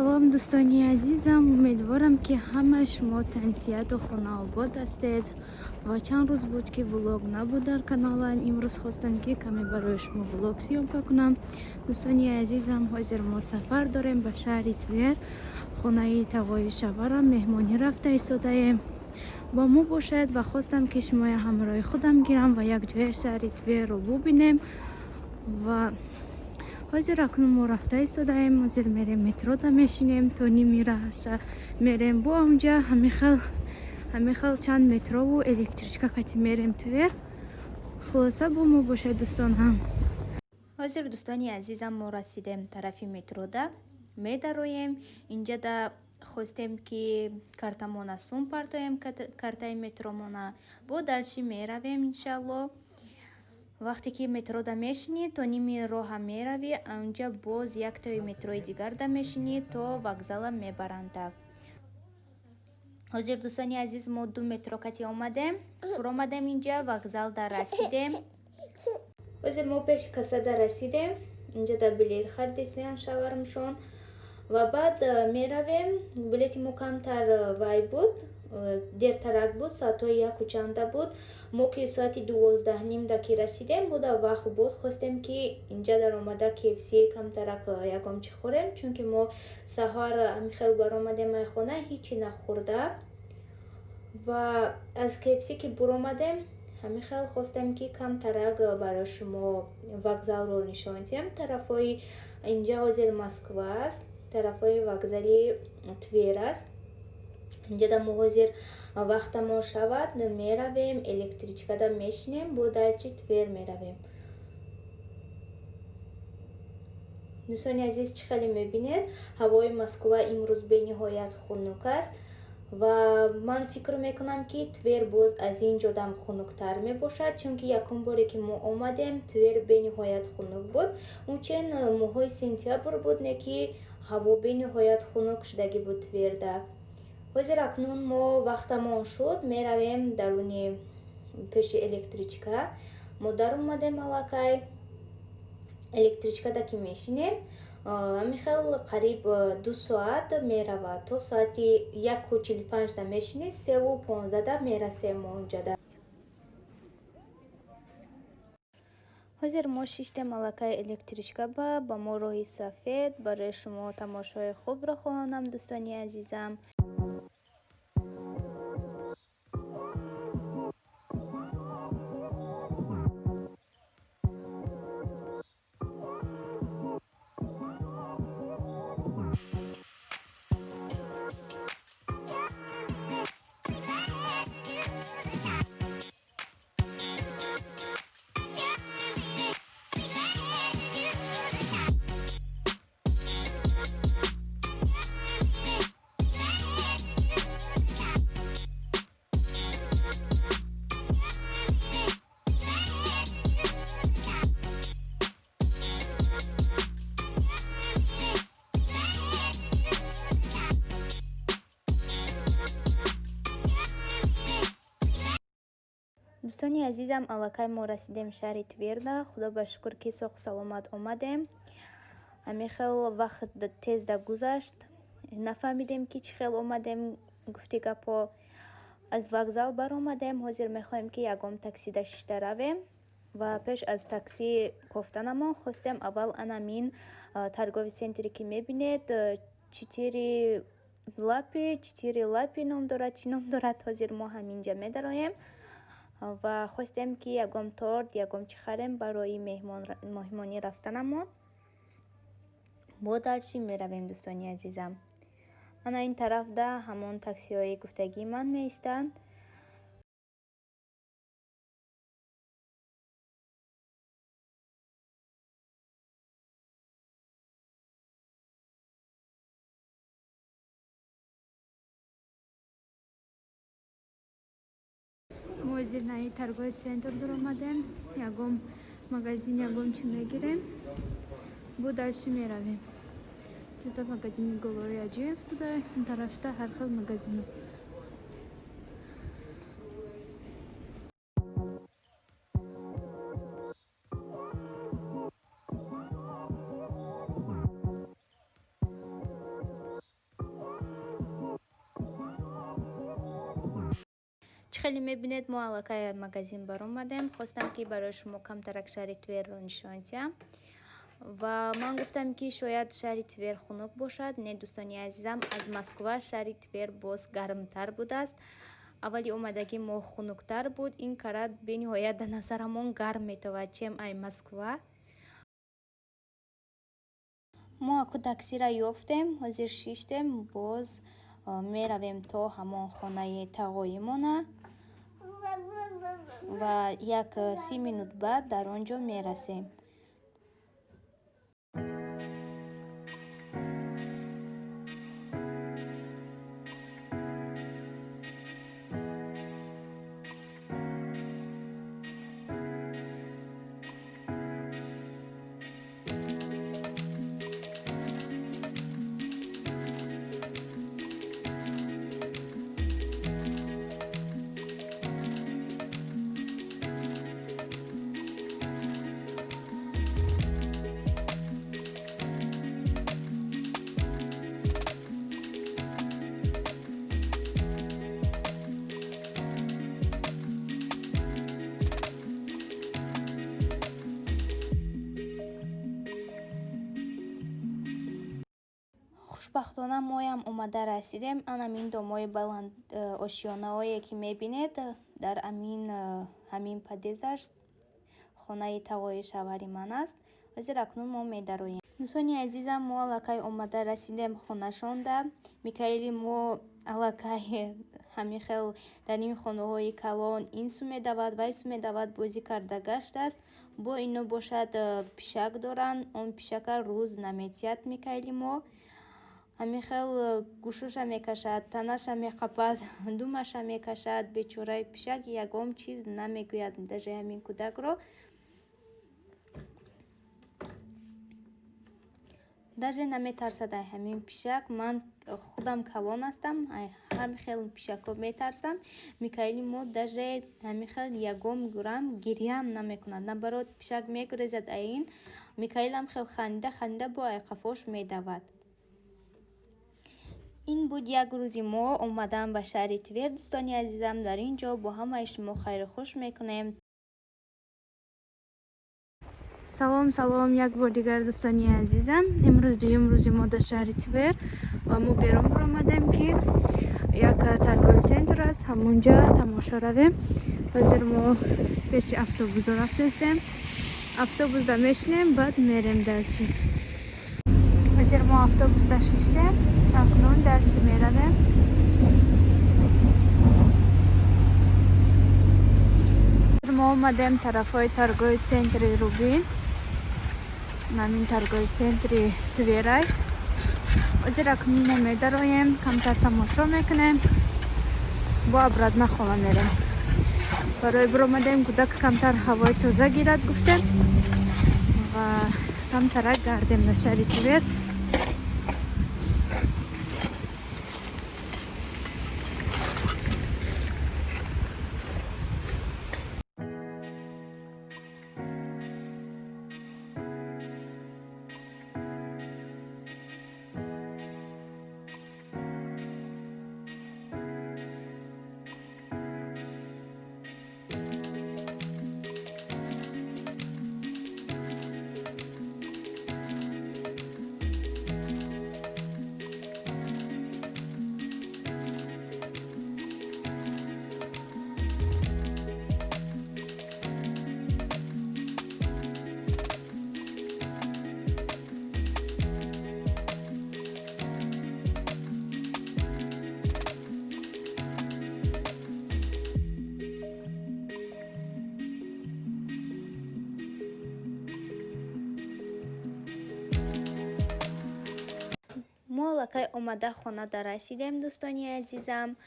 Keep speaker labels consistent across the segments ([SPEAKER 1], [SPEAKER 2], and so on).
[SPEAKER 1] Салом, дӯстони азизам. Умедворам, ки ҳамаи шумо тансиҳату хонаобод ҳастед. Ва чанд рӯз буд, ки влог набуд дар каналам. Имрӯз хостам, ки каме барои шумо влог съёмка кунам. Дӯстони азизам, ҳозир мо сафар дорем ба шаҳри Твер, хонаи тағои шаварам меҳмонӣ рафта истодаем. Бо мо бошед ва хостам, ки шумоя ҳамроҳи худам гирам ва якҷоя шаҳри Тверро бубинем. Ва ҳозир акнун мо рафта истодаем. Ҳозир мерем, метрода мешинем, то ними раҳаша мерем, бо онҷа ҳамихел чанд метрову электричка кати мерем Твер. Хулоса, бо мо бошед, дӯстонам. Ҳозир, дӯстони азизам, мо расидем тарафи метрода, медароем. Инҷада хостем, ки картамона сум партоем, картаи метромона. Бо дальше меравем, иншалло. Вақте ки метрода мешинӣ, то ними роҳа меравӣ, онҷа боз яктои метрои дигарда мешинӣ, то вокзала мебаранда. Ҳозир, дӯстони азиз, мо ду метро кати омадем, фуромадем, инҷа вокзалда расидем. Ҳозир мо пеши кассада расидем. Инҷада билет харидистем шавармшон ва баъд меравем. Билети мо камтар вай буд, дертарак буд, соатҳои яку чанда буд. Мо ки соати 12:30да ки расидем, буда вақт буд. Хостем, ки инҷа даромада KFC камтарак ягон чӣ хӯрем, чунки мо саҳар ҳамихел баромадем ай хона, ҳичи нахӯрда. Ва аз KFC ки буромадем, ҳамихел хостем, ки камтарак барои шумо вокзалро нишон диҳем. Тарафҳои инҷа ҳозир Москва аст, тарафҳои вокзали Твер аст. Инҷада мо ҳозир вақтамон шавад, меравем, электричкада мешинем, бо дальше Твер меравем. Дӯстони азиз, чӣ хеле мебинед, ҳавои Москва имрӯз бениҳоят хунук аст ва ман фикр мекунам, ки Твер боз аз ин ҷодам хунуктар мебошад, чунки якум боре ки мо омадем, Твер бениҳоят хунук буд. Унчен моҳҳои сентябр буд, не ки ҳаво бениҳоят хунук шудагӣ буд Тверда. Ҳозир акнун мо вақтамон шуд, меравем даруни пеши электричка. Мо даромадем аллакай. Электричкада ки мешинем, ҳамихел қариб 2 соат меравад. То соати 1:45да мешинӣ, 3:15да мерасем мо онҷада. Ҳозир мо шиштем аллакай электричка ба мо роҳи сафед. Барои шумо тамошои хубро хоҳонам, дӯстони азизам. Дӯстони азизам, аллакай мо расидем шаҳри Тверда. Худо ба шукр, ки соғу саломат омадем. Ҳамин хел вақт тезда гузашт, нафаҳмидем, ки чӣ хел омадем. Гуфти гапҳо, аз вокзал баромадем. Ҳозир мехоҳем, ки ягон таксида шишта равем. Ва пеш аз таксӣ кофтанамон хостем аввал анамин торговый центре, ки мебинед, Четыре лапы, Четыре лапы ном дорад, чӣ ном дорад. Ҳозир мо ҳаминҷа медароем ва хостем, ки ягон торт, ягон чӣ харем барои меҳмонӣ рафтанамон. Бо дальше меравем, дӯстони азизам. Ана ин тарафда ҳамон таксиҳои гуфтагии ман меистанд. Мо ҳозир наи торговый центр дуромадем, ягон магазин, ягон чӣ мегирем, бо дальше меравем. Чита магазини Глория Джинс буда, ин тарафта ҳар хел магазино. Хеле мебинед, мо аллакай магазин баромадем. Хостам, ки барои шумо камтарак шаҳри Тверро нишон диҳам. Ва ман гуфтам, ки шояд шаҳри Твер хунук бошад. Не, дӯстони азизам, аз Москва шаҳри Твер боз гармтар будааст. Аввали омадагӣ мо хунуктар буд, ин карат бениҳоят дар назарамон гарм метовад, чем ай Москва. Мо аку таксира ёфтем, ҳозир шиштем, боз меравем то ҳамон хонаи тағоимона ва як 30 минут баъд дар он ҷо мерасем. Хушбахтона, моям омада расидем. Анамин домои баланд ошёнаое, ки мебинед, дар амин ҳамин подъездаш хонаи тағои шавҳари ман аст. Ҳозир акнун мо медароем. Дӯстони азизам, мо аллакай омада расидем хонашонда. Микаили мо аллакай ҳамин хел дар ин хонаҳои калон ин су медавад, вай су медавад, бозӣ карда гаштааст. Бо ино бошад, пишак доранд. Он пишака рӯз наметиҳад. Микаили мо ҳамин хел гӯшоша мекашад, танаша меқапад, думаша мекашад. Бечораи пишак ягон чиз намегӯяд, даже ҳамин кӯдакро даже наметарсад ай ҳамин пишак. Ман худам калон ҳастам, ай ҳар хел пишакҳо метарсам. Микаили мо даже ҳамин хел ягон гурам гиряам намекунад. Наоборот, пишак мегурезад ай ин, Микаилам хел хандида хандида бо ай қафош медавад. Ин буд як рӯзи мо омадан ба шаҳри Твер. Дӯстони азизам, дар ин ҷо бо ҳамаи шумо хайру хуш мекунем. Салом, салом як бор дигар, дӯстони азизам. Имрӯз дуюм рӯзи мо дар шаҳри Твер ва мо берун баромадем, ки як торговый центр аст, ҳамонҷа тамошо равем. Ҳозир мо пеши автобусо рафтастем, автобусда мешинем, баъд мерем дальше. Ҳозир мо автобусда шиштем, акнун дальше меравем. Мо омадем тарафҳои торговый центри Рубин. Намин торговый центри Тверай. Ҳозир акнун мо медароем, камтар тамошо мекунем, бо обратно хона мерем. Барои биромадем, кӯдак камтар ҳавои тоза гирад гуфтем ва камтарак гардем дар шаҳри Твер. Мо аллакай омада хонада расидем, дӯстони азизам.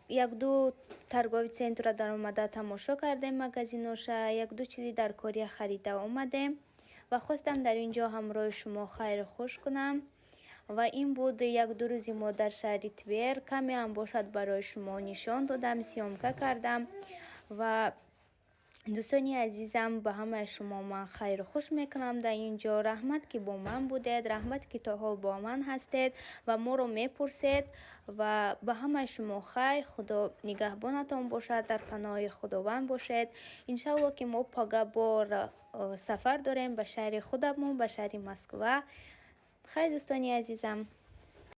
[SPEAKER 1] Якду торговый центрро даромада тамошо кардем, магазиноша, якду чизи дар кория харида омадем ва хостам дар ин ҷо ҳамроҳи шумо хайру хуш кунам. Ва ин буд якду рӯзи мо дар шаҳри Твер. Камеам бошад, барои шумо нишон додам, съёмка кардам ва Дӯстони азизам, ба ҳамаи шумо ман хайру хуш мекунам дар ин ҷо. Раҳмат, ки бо ман будед, раҳмат, ки то ҳол бо ман ҳастед ва моро мепурсед. Ва ба ҳамаи шумо хайр, Худо нигаҳбонатон бошад, дар паноҳи Худованд бошед. Иншалло, ки мо пага бор сафар дорем ба шаҳри худамон, ба шаҳри Москва. Хайр, дӯстони азизам.